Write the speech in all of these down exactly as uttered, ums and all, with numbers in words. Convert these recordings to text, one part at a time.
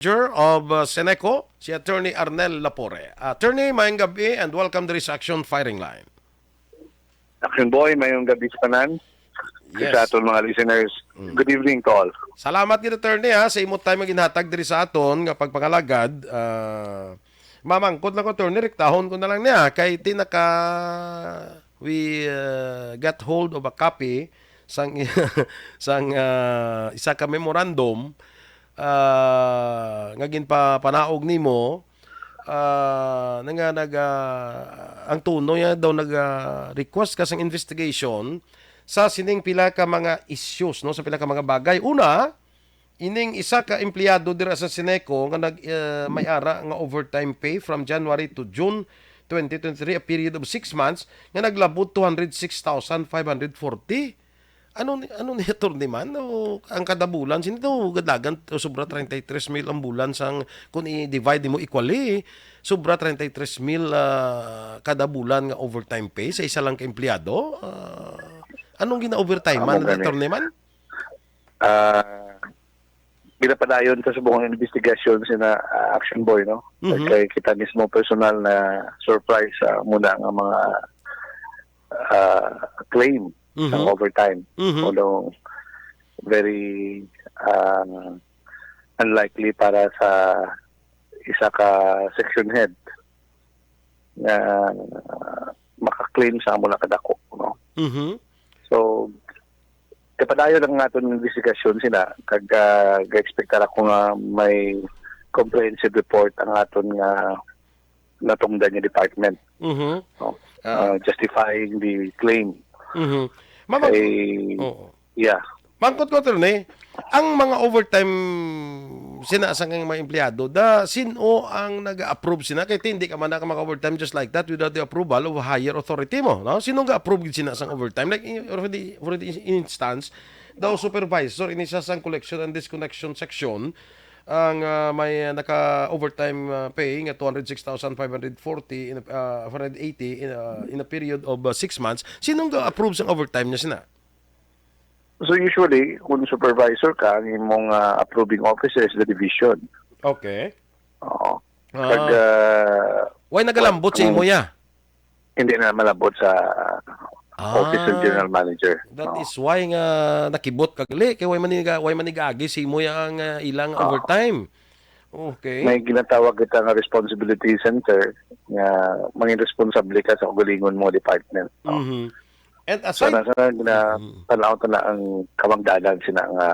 Manager of uh, Seneco, si Attorney Arnel Lapore. Attorney, maayong gabi and welcome diri sa Action Firing Line. Action Boy, maayong gabi sa tanan. Yes. Sa aton mga listeners, Mm. good evening to all. Salamat gid, Attorney, ha, sa imo time nga ginhatag diri sa aton nga pagpangalagad. Ah, mamangkot lang ko, Attorney, rektahon ko na lang niya kay ti naka we uh, got hold of a copy sang sang ah, isa ka memorandum ah, nga ginpapanaog nimo ah, na nga nag ah, ang tono niya daw nag ah, request ka sang investigation sa sining pila ka mga issues, no, sa pila ka mga bagay. Una, ining isa ka empleyado dira sa Seneco nga nag ah, may ara nga overtime pay from January to June twenty twenty-three, a period of six months, nga naglabot two hundred six thousand five hundred forty. Ano ni, ano ni, Attorney, man? O, ang kada bulan, sini to, gadagan, o, sobra treinta y tres mil ang bulan sang, kung i-divide mo equally, sobra treinta y tres mil ah, kada bulan nga overtime pay sa isa lang ka empleyado. Ah, anong gina-overtime Amo man, gani. Attorney, man? Ah, ginapadayon sa subong ang investigasyon sina ah, Action Boy, no? Mhm. Kay kita mismo personal na surprise sa muna nga mga ah, claim Mhm. ng overtime. Mhm. Although very ah, unlikely para sa isa ka section head nga maka-claim sa amo na kadako, no? Mhm. So, kapadayon ang aton investigasyon sina, kag ah, ga-expectar ako nga may comprehensive report ang aton nga natungdan nga department, Mhm. no? Ah. Ah, justifying the claim. Mhm. Mama, Kay, oo. yeah. Mangkot ko, Attorney, ang mga overtime sina sa mga empleyado, da sino ang nag-approve sina? Kay hindi ka man naka-overtime just like that without the approval of a higher authority mo, no? Sino nga approve gid sina sang overtime? Like, in- already, already in instance, daw supervisor, ini siya sang collection and disconnection section, ang ah, may ah, naka-overtime ah, pay nga two hundred six thousand five hundred forty in a, ah, five hundred eighty in a, in a period of ah, six months. Sino nga approve sang overtime niya sina? So usually, kung supervisor ka, ang imong ah, approving officer is the division. Okay. Oo. Ah. Kag ah, Why nagalambot sa imo ya? Hindi na malabot sa Ah, office ng general manager. That Oo. is why nga nakibot ka gali kay why man ni ga-, why man ni gaagi sa imo ya ang ah, ilang Oo. overtime. Okay. May ginatawag kita nga responsibility center nga mangin responsable ka sa kaugalingon mo department. Oo. Mhm. And So, aside nasa na, Mm. tanaw ta na ang kamangdanan sina nga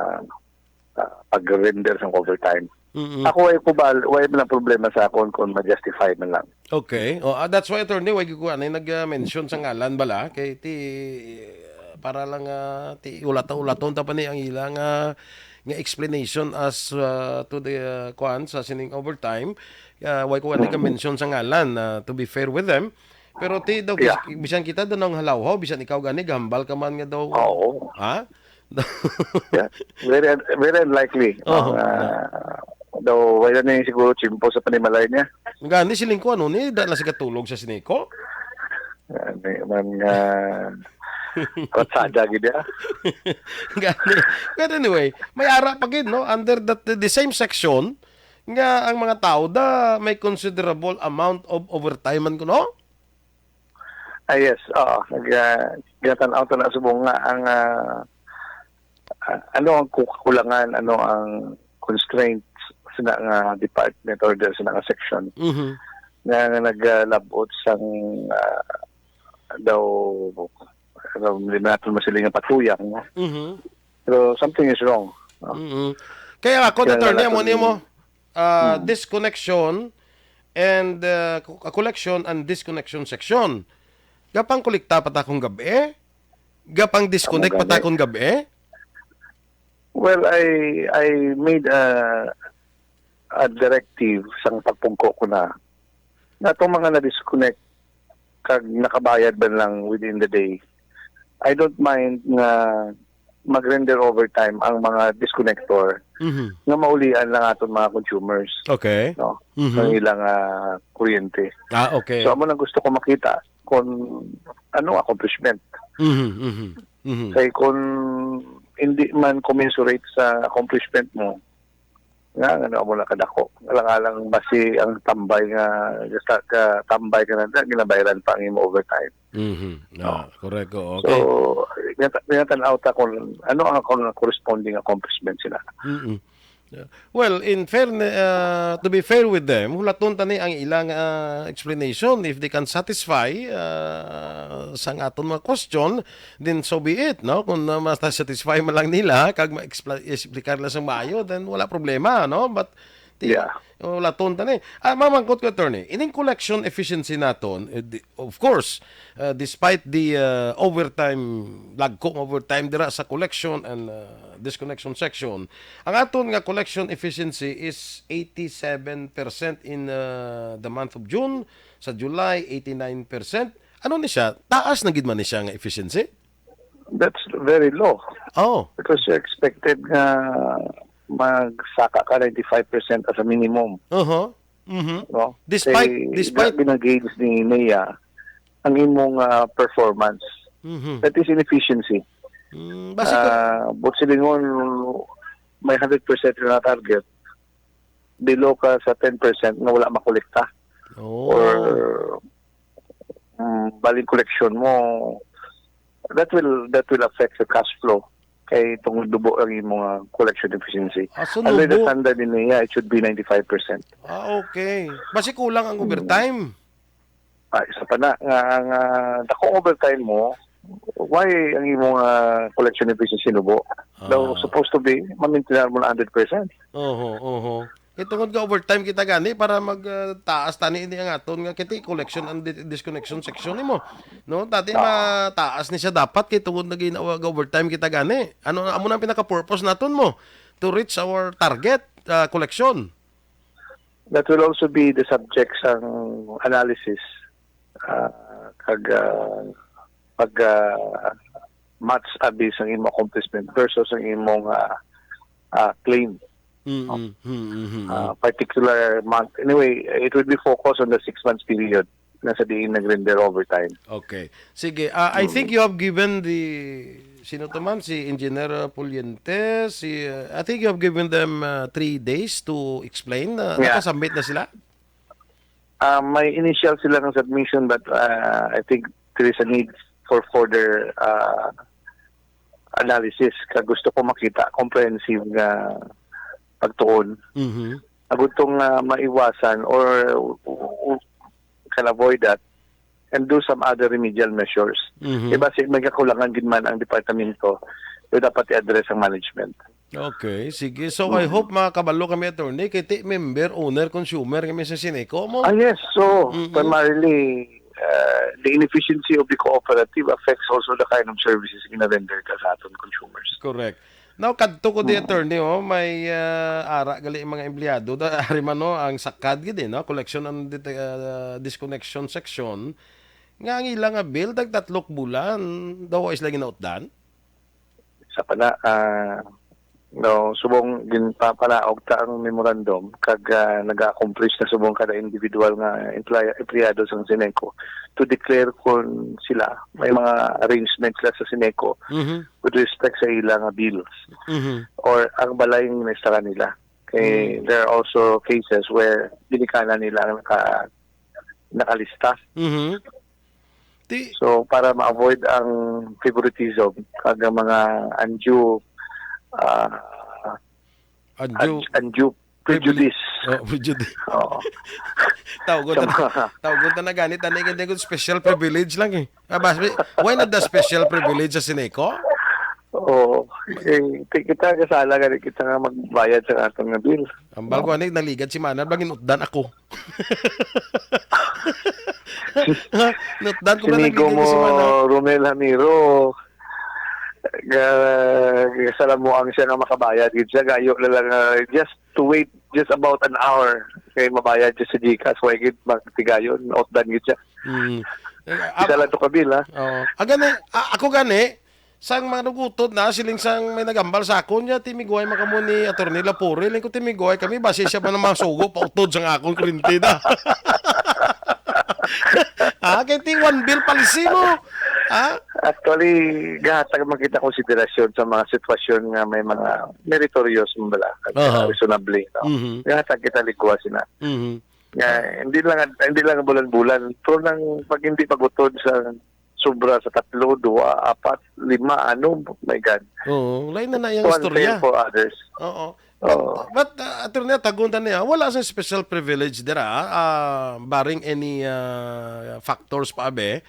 ah, pag-render sang overtime. Mm-mm. Ako, way kubal, way man ang problema sa akon kung ma-justify man lang. Okay. Oh, ah, that's why, Attorney, way ko ani nag-mention sa ngalan bala kay ti para lang ah, ti ulata-ulaton ta pa ni ang ilang ah, nga explanation as ah, to the ah, kuan sa sining overtime. Ah, way ko ani ka-mention sa ngalan ah, to be fair with them. Pero ti daw Yeah. bis- bisan kita daw nang halawhaw, bisan ikaw gani gahambal ka man nga daw. Oo. Ha? Yeah. Very un- very unlikely. Oh, Ang, ah, daw wala na yung siguro tiyempo sa panimalay niya. Gani siling ko ano ni da na sigatulog sa Seneco? Ano man nga ratsada gid ya. Gani. But anyway, may ara pa gid, no, under that the, the same section nga ang mga tao da may considerable amount of overtime man kuno. Ah, yes, oo. Nag, ah, ginatan-aw to na subong nga ang ah, ah, ano ang ku- kakulangan, ano ang constraints sa na nga department or sa na nga section Mhm. nga, nga naglabot sang ah, daw ano, hindi natin masiling nga patuyang, no? Mhm. Pero something is wrong. No? Mhm. Kaya ako, Kaya Attorney, amo natin- nimo, ah, Hmm. disconnection and ah, co- collection and disconnection section. Gapang kolekta pa ta kung gabi? Gapang disconnect Amo pa ta gani. kung gabi? Well, I I made a a directive sang pagpungko ko na na itong mga na-disconnect kag nakabayad man lang within the day, I don't mind nga mag-render overtime ang mga disconnector Mhm. nga maulian lang aton mga consumers, Okay. no? Mhm. Ang ilang ah, kuryente. Ah, okay. So amo nang gusto ko makita kung ano accomplishment. Mhm, mhm, mhm. Kay kung hindi man commensurate sa accomplishment mo, nga, ano, amo na kadako. Alang-alang basi ang tambay nga, ka, ka, tambay ka na, ginabayaran pa ang imo overtime. Mhm. Ah, correct, oo. Okay. So, nga, nga tan-aw ta kung ano ang, kung corresponding accomplishment sila. Mm-mm. Yeah. Well, in fairne-, ah, to be fair with them, hulaton ta ni ang ilang, ah, explanation. If they can satisfy, ah, sang aton mga question, then so be it, no? Kung, ah, mas satisfy man lang nila, kag ma-expla-, explicar lang sa maayo, then wala problema, no? But, ti-, Yeah. Hulaton ta ni. Ah, mamangkot ko, attorney, ining collection efficiency naton, eh, di-, of course, uh, despite the, uh, overtime, lagko nga overtime dira sa collection and, uh, disconnection section, ang aton nga collection efficiency is eighty-seven percent in, uh, the month of June, sa July, eighty-nine percent. Ano ni siya? Taas na gid man ni siya nga efficiency? That's very low. Oh. Because you expected nga magsaka ka ninety-five percent as a minimum. Uh-huh. Mhm. No? Despite, Kay despite grabe na gauge ni Nea ang imong, ah, performance. Mhm. That is inefficiency. Mm, basi ko Ah, but silingon, may hundred percent na target, below ka sa ten percent nga wala makolekta. Oh. Or, mm, baling collection mo, that will, that will affect the cash flow. Kay tungod dubo ang imong, ah, collection efficiency. Ah, so Under the nubo? standard ni Nea, it should be ninety-five percent. Ah, okay. Basi kulang ang Hmm. overtime. Ah, isa pa na, nga, nga, dakong overtime mo, why ang imong, ah, collection efficiency nubo? Daw Ah. supposed to be, mamintinar mo na hundred percent. Oho, oho. Kay tungod nga overtime kita gani para mag, ah, taas tani ini ang aton nga kiti collection and di-, disconnection section nimo. No, dati Ah. mataas ni siya dapat kay tungod nga ginawa-, ga-overtime kita gani. Ano, amo na ang pinaka-purpose naton mo to reach our target, ah, collection. That will also be the subject sang analysis, ah, kag, ah, pag, ah, match abi sang imong accomplishment versus ang imong, ah, ah, claim. Mm, mm, mm, mm, mm. Ah, particular month. Anyway, it will be focused on the six months period na sa diin nag-render overtime. Okay. Sige, ah, I Mm. think you have given the, sino to man? Si Engineer, uh, Puliente, si, uh, I think you have given them, uh, three days to explain. Uh, Yeah. Nakasubmit na sila? Ah, may initial sila ng submission, but, ah, I think there is a need for further, ah, analysis. Kag gusto ko makita comprehensive nga pagtuon. Mhm. Agud tong, ah, maiwasan or, uh, can avoid that and do some other remedial measures. Mhm. Kay basi may kakulangan gid man ang departamento, so dapat i-address ang management. Okay, sige. So, I Mm. hope makabalo kami, attorney, kay ti member, owner, consumer kami sa Sineco mo. Ah, yes. So, Mm-mm. primarily, uh, the inefficiency of the cooperative affects also the kind of services gina-render ka sa aton consumers. Correct. Now, kadto ko di, Mm. attorney, oh, may, uh, ara gali ang mga empleyado. Da, ari man, no, ang sakad gid, eh, no? Collection and det-, uh, disconnection section. Nga ang ila nga bill, tag tatlok bulan, daw wa sila ginautdan? Sa pana, ah, no, subong ginpapanaog ta ang memorandum kag, ah, nag-accomplish na subong kada individual nga empley-, empleyado sa Sineco to declare kung sila may mga arrangement sila sa Sineco Mhm. with respect sa ila nga bills Mhm. or ang balay nga ginaistaran nila. Kay Mm. there are also cases where ginikanan nila ang naka-, nakalista. Mhm. Ti- So, para ma-avoid ang favoritism kag ang mga undue, ah, Undue un-, undue privilege. Prejudice. Oh, prejudice. Oo. Tawgon Sa ta na, mga tawgon ta na gani, tani, hindi ko special privilege lang eh. Ah, bas-, why not the special privilege sa Sineco? Oo. Eh, ti-, kita kasala gani kita nga magbayad sa aton nga bill. Ambal ko, ani, naligad si Manal, bangin utdan ako. Nutdan ko ba Sinigo nagligid mo, si Manal? Romel Hamiro, ga-, salamuang siya nga makabayad gid siya, gayo na lang, ah, just to wait just about an hour kay mabayad siya sa GCash, way gid magtigayon, utdan gid siya. Mm. Eh, Isa ako lang to ka bill, ha? Oo. Ah, gani, ah, ako gani, sang mga nagutod na, siling sang may nagambal sa akon, niya, timigway man kamo ni Attorney Lapurel. Ko timigway kami, basi siya pa na masugo, pautod sang akon kurinti na. Ah, kay ti one bill policy mo. Ah? Actually, gahatag man kita konsiderasyon sa mga sitwasyon nga may mga meritorious man bala, kag, Aha. ah, reasonable, no? Mhm. Gahatag kita ligwa sina. Mhm. Nga, hindi lang, hindi lang bulan-bulan, pero nang pag hindi pagutod sa sobra sa tatlo, duwa, apat, lima, ano, my God. Oo, lain na na yung One istorya. Fail for others. Oo. Oo. But, but, uh, Attorney, tagon ta niya, wala sa special privilege dira, ah, barring any, ah, factors pa, abe.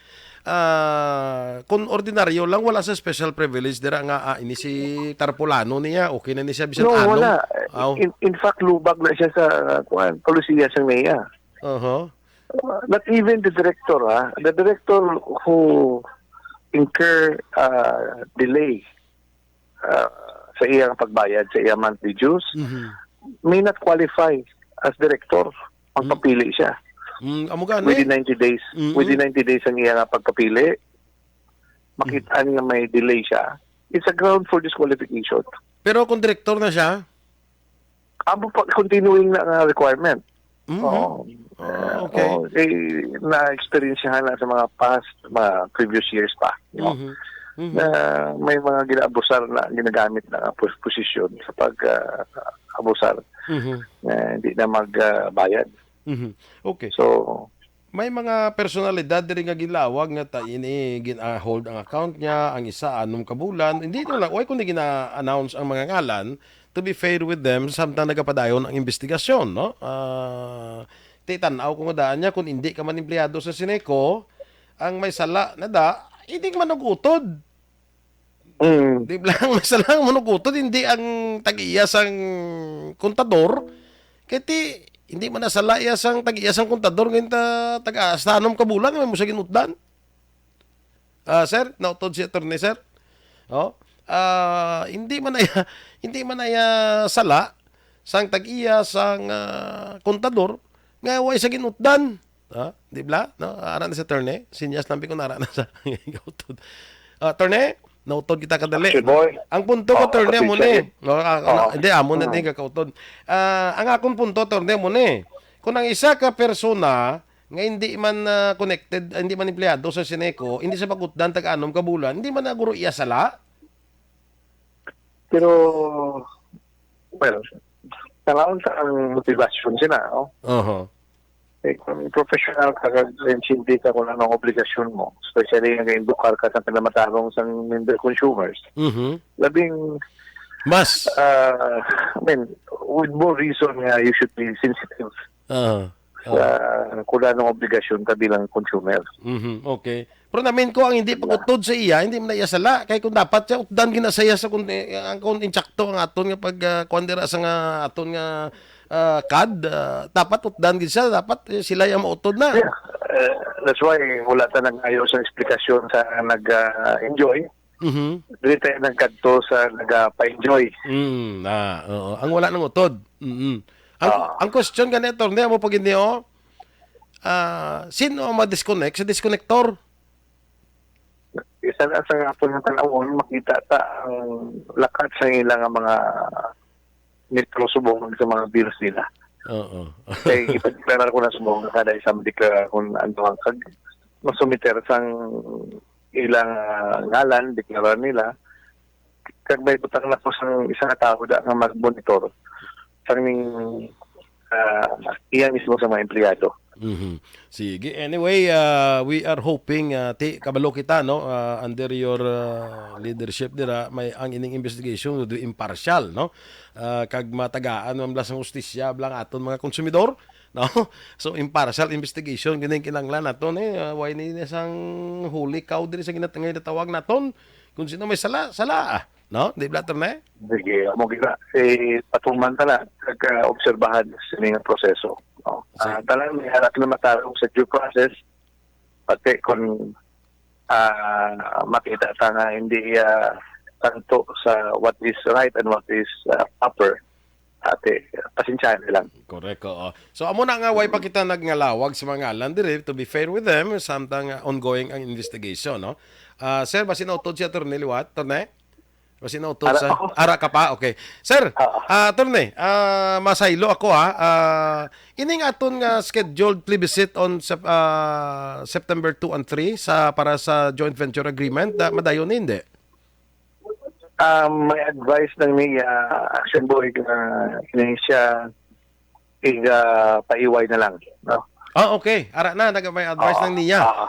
Ah, kung ordinaryo lang, wala sa special privilege dira nga, ah, ini si Tarpulano niya, okay na ni siya, bisan No, ano. wala. Aw. In, in fact, lubag na siya sa, kuwan, polisiya sa meya. Aha. Uh, not even the director, ah. The director who incur, uh, delay, uh, sa iyang pagbayad sa iyang monthly dues Mhm. may not qualify as director. Ang Mm. papili siya. Mm, amo gani. Within ninety days. Mm-mm. Within ninety days ang iya nga pagpapili, makitaan nga may delay siya, it's a ground for disqualification. Pero kung director na siya? Amo pa, continuing na nga requirement. Mhm. Oo. Ah, Eh, okay. oo, eh, na-experience na sa mga past, mga previous years pa, you know, Mhm. Mhm. na may mga ginaabusar na, ginagamit na nga pos-, posisyon sa pag, ah, abusar Mhm. na hindi na mag, ah, bayad. Mhm. Okay. So, May mga personalidad diri nga ginlawag nga ta ini gin-hold ang account niya, ang isa anom ka bulan. Hindi na lang, why kundi gina-announce ang mga ngalan, to be fair with them, samtang nagapadayon ang investigasyon, no? Ah, ti tan-aw ko nga daan niya, kung hindi ka man empleyado sa Sineco, ang may sala na da, hindi ka man nag-utod. Mm. Di ba lang, mas lang manugutod, hindi ang tag-iya sang kontador. Kay ti, hindi man nasala iya sang tag-iya sang kontador, ngayon ta, taga, sa anom ka bulan, may mo siya ginutdan. Ah, sir, nautod si attorney, sir. Oh, ah, hindi man na iya, hindi man na iya sala sang tag-iya sang, ah, kontador, nga way sa ginutdan. Ha? Di bla? No? Ara na sa attorney. Sinyas lang ko na ara na sa gautod. Ah, attorney, nautod kita kadali. Actually, boy. Ang punto ko, Oh, attorney, amo ni. Appreciate. No, ah, Oo. Hindi, amo na Mm. din kakautod. Ah, ang akong punto, attorney, amo ni. Kung ang isa ka persona nga hindi man, ah, connected, hindi man empleyado sa Sineco, hindi sa pagutdan tag-anom ka bulan, hindi man na guro iya sala? Pero, well, tan-awon ta ang motivasyon sina, no? Oho. Eh, kung professional ka, kag intindi ka kung ano ang obligasyon mo, especially nga ga-invoke ka sa pinamatarong sang member consumers, Mhm. labing, Mas. ah, I mean, with more reason nga you should be sensitive Aha. sa kung anong obligasyon ka bilang consumer. Mhm. Okay. Pero namin ko ang hindi pag-utod sa iya, hindi man na iya sala. Kay kung dapat siya, utdan gina sa iya sa kung, eh, ang kung insakto ang aton nga pag, ah, kuwan dira sa nga aton nga, ah, kad, ah, dapat utdan gid siya, dapat, eh, sila yung mautod na. Yeah. Eh, that's why wala ta nag-ayo sa eksplikasyon sa nag, ah, enjoy. Mhm. Dili tayo nagkadto sa nagapa-enjoy. Mm, ah, oo. Ang wala nang utod. Mm-mm. Ang, Ah. ang question gani, attorney, amo pa gid ni, oh, ah, sino ang ma-disconnect? Sa disconnector? Isa na sa nga po ng tanawon, makita ta ang lakat sa ilang mga metro subong sa mga bills nila. Oo. Kay ipadeklarar ko na subong na kada isa madeklara kung ano ang kag masumiter sang ilang, ah, ngalan, deklarar nila. Kag may butang na po sang isa ka tawo da nga magmonitor sang ning, ah, iya mismo sa mga empleyado. Mhm. Sige. Anyway, ah, we are hoping, ah, ti, kabalo kita, no, ah, under your, ah, leadership dira, may, ang ining investigation would be impartial, no? Ah, kag matagaan man bala sang hustisya bala ang aton mga konsumidor, no? So, impartial investigation, gani ang kinahanglan naton, eh. Ah, why ni, ni sang holy cow diri sa ginat-, nga ginatawag naton? Kung sino may sala, sala, ah. No? Di ba, attorney? Sige, amo gina. Eh, patuman ta na, kag, ah, obserbahan sa mga proseso, no? Sige. Ah, tanan may harap na matarong sa due process, pati kung, ah, makita ta nga hindi, ah, tanto sa what is right and what is, ah, proper, ate, pasensya na lang. Correct, oo. So, amo na nga, way pa kita nagngalawag sa mga ngalan diri, to be fair with them, samtang, ah, ongoing ang investigation, no? Ah, sir, basi nautod si attorney liwat, attorney? Kasi nautod Ara sa ako. Ara ka pa? Okay. Sir, Oo. ah, attorney, ah, masaylo ako, ha. Ah, ining aton nga scheduled plebiscite on Sep-, ah, September two and three sa, para sa joint venture agreement, ah, madayon ni, hindi? Um, may advice ng ni, ah, Action Boy nga ini siya iga paiway na lang, no? Ah, okay. Ara na, naga may advice Oo. ng niya. Oo.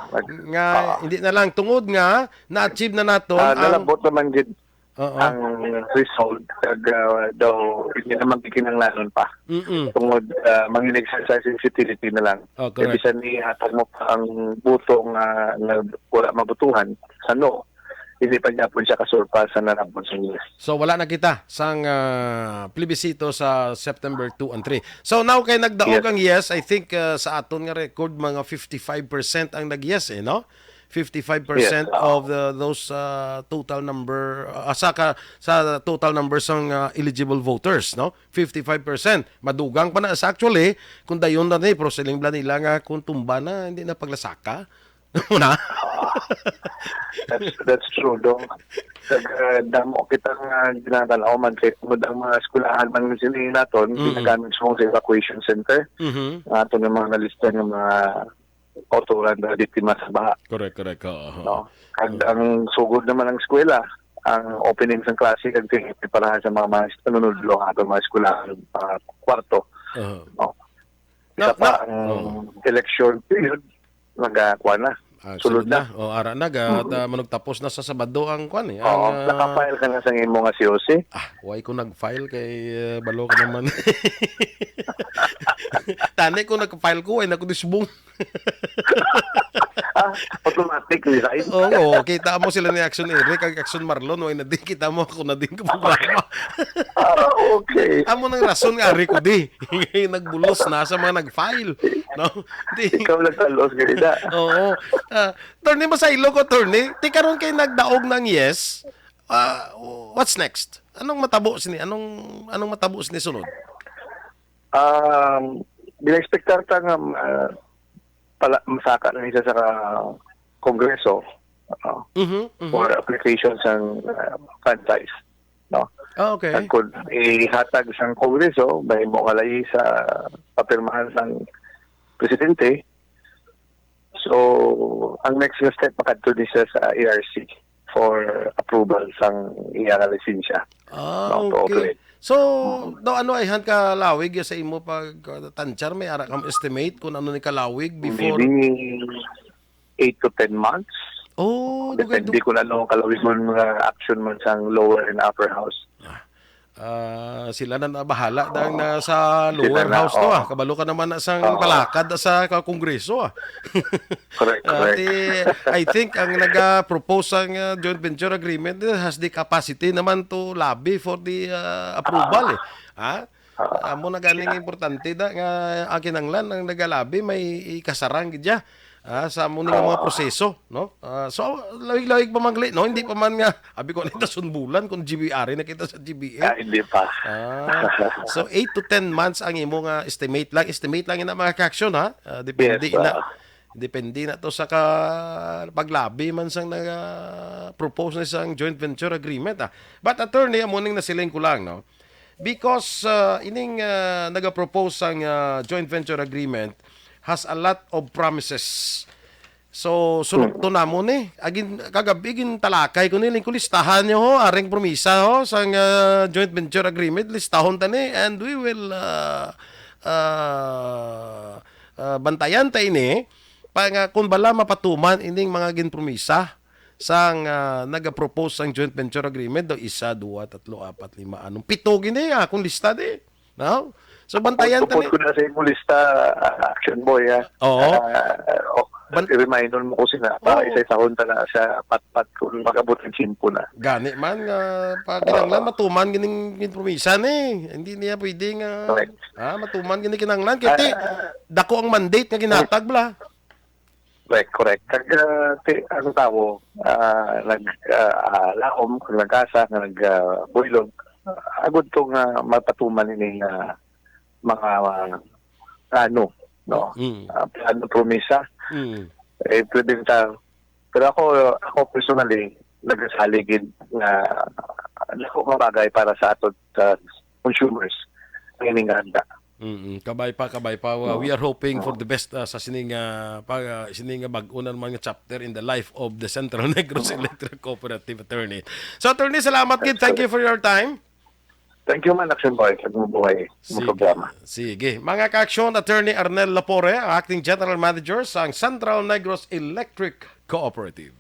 Nga, Oo. hindi na lang, tungod nga na-achieve na naton Ah, ang nalabot naman gid Oo. ang result, kag, ah, daw hindi naman gikinahanglanon pa. Mm-mm. Tungod, ah, mangin-exercise sensitivity na lang. Oh, Kaya correct. bisan ni hatag mo pa ang buto nga, nga wala mabutuhan sa no, hindi pa gyapon siya kasurpas sa narabot sa yes. So, wala na kita sang, ah, plebisito sa September two and three. So, now kay nagdaog Yes. ang yes, I think, ah, sa aton nga record, mga fifty-five percent ang nag-yes, eh, no? Fifty-five percent Yes, oo. of the, those, ah, total number, ah, sa ka, sa total number sang, ah, eligible voters, no? Fifty-five percent. Madugang pa na sa actually, kung dayon na ni, pero siling bala nila nga kung tumba na, hindi na paglasaka. Muna. Ah, that's, that's true, Dong. Nag, ah, damo kita nga ginatanaw man kay tungod ang mga eskwelahan man sila naton, Mm. ginagamit sa mga evacuation center. Mhm. Ang aton nga mga nalista nga mga kauturan na biktima sa baha. Correct, correct. Oo, oo. No? Kag Oo. ang sugod naman ang eskwela, ang opening sa klase kag preparahan sa mga, mga nanunudlo ang aton mga eskwela, ah, kwarto. Oo. No? Isa Now, pa, now, ang oo. election period, nagakuha na. Ah, Sulod sulod na. na. O, ara na, ga-, Mm. ta-, manugtapos na sa Sabado ang kwan eh, Oo, ang, ah, naka-file ka na sa imo nga C O C? Ah, why ko nag-file kay, ah, balo ka naman. Tani ko nag-file ko, ay naku, disbong. Ah, automatic resign? Oo, kita mo sila ni Action Eric, kag Action Marlon, why na din, kita mo ako na din ka programa. Ah, okay. Amo nang rason nga, ari ko di. Nagbulos na sa mga nag-file, no? Di. Ikaw nagtalos, ganida. Oo. Ah, attorney, masaylo ko, attorney. Ti karon kay nagdaog ng yes. Ah, what's next? Anong matabo sini? Anong, anong matabo sini sunod? Um, gina-expectar ta nga, ah, pala, masaka na siya sa Kongreso, ah, Mhm, mhm. for application sa, ah, franchise, no? Ah, okay. Ang kun-, ihatag sang Kongreso, may mo kalay sa papirmahan sang presidente. So, ang next nga step, makadto ni siya sa A R C for approval sang iya nga lisensya. Ah, No, to okay. operate. So, Mm. daw ano ay han ka lawig sa imo pag, uh, tansyar, may ara kam estimate kung ano ni kalawig before? Maybe eight to ten months. Oh, dugay, Depende dug- kung ano ang kalawig mo nga action man sang lower and upper house. Ah, ah, sila na nabahala dang Oo. na sa Sila lower na, house to, oo. ah. Kabalo ka naman na sang Oo. palakad sa ka-, Kongreso, ah. Correct, Ah, correct. ti-, I think ang naga-propose sang, ah, joint venture agreement has the capacity naman to lobby for the, ah, approval, Ah. eh. Ha? Ah. Amo na ganing importante da nga ang kinanglan ang naga-lobby may ikasarang gid siya, ah, sa amo ni nga mga Ah. proseso, no? Ah, so, lawig-lawig pa man gali, no? Hindi pa man nga, abi ko, nito sunbulan kung G B R na kita sa G B A. Ah, hindi pa. Ah, so, eight to ten months ang imo nga estimate lang. Estimate lang ina, mga ka-action, ha? Ah, depende Yes, ina. ah. Depende na to sa ka-, paglabi man sang naga-propose na sang joint venture agreement, ah. But, attorney, amo ning nasiling ko lang, no? Because, ah, ining, ah, naga-propose sang, ah, joint venture agreement has a lot of promises. So, surok Hmm. to namo ni. Agin, kagabi, gintalakay ko ni, ling ko listahan nyo, ho, aring promisa, ho, sang, ah, joint venture agreement, listahon ta ni, and we will, ah, ah, ah, bantayan ta ini, pa nga kung bala mapatuman ining mga ginpromisa sang, ah, naga-propose sang joint venture agreement, daw isa, dua, tatlo, apat, lima, anong, pito gini, akong lista di. No? So, bantayan ta Upod ni. ko na sa imong lista, ah, Action Boy, ha? Oo. Ah, oh, Ban- i-remind mo ko sila. Oo. Pa, isa-isahon ta na sa patpat kung mag-abot ang tiyempo na. Gani man nga, pa, kinahanglan Ah. matuman gining, gining promisa ni. Hindi niya pwede nga, Correct. ah, matuman gini kinahanglan. Kaya ti, Ah. dako ang mandate nga ginatag, bala. Correct, correct. Kag, ah, ti-, ang tawo, ah, nag, ah, ah, laom, kag nag-asa, nga nag, ah, buylog, ah, agud to nga mapatuman ini nga mga, ah, plano, no? Mm. Ah, plano, promisa. Mm. Eh, pwede ta-, pero ako, ako personally, nagasalig gid nga ah, dako nga bagay para sa aton, sa consumers ang ining handa. Mm, kabay pa, kabay pa. Uh, we are hoping for the best uh, sa sining uh, pa, uh, sining uh, bag-o na man nga chapter in the life of the Central Negros Electric Cooperative, attorney. So, attorney, salamat gid. Thank you for your time. Thank you man, Action Boy, sa buhay ng Sige. programa. Sige. Mga ka-aksyon, Attorney Arnel Lapore, ang acting general manager sa Central Negros Electric Cooperative.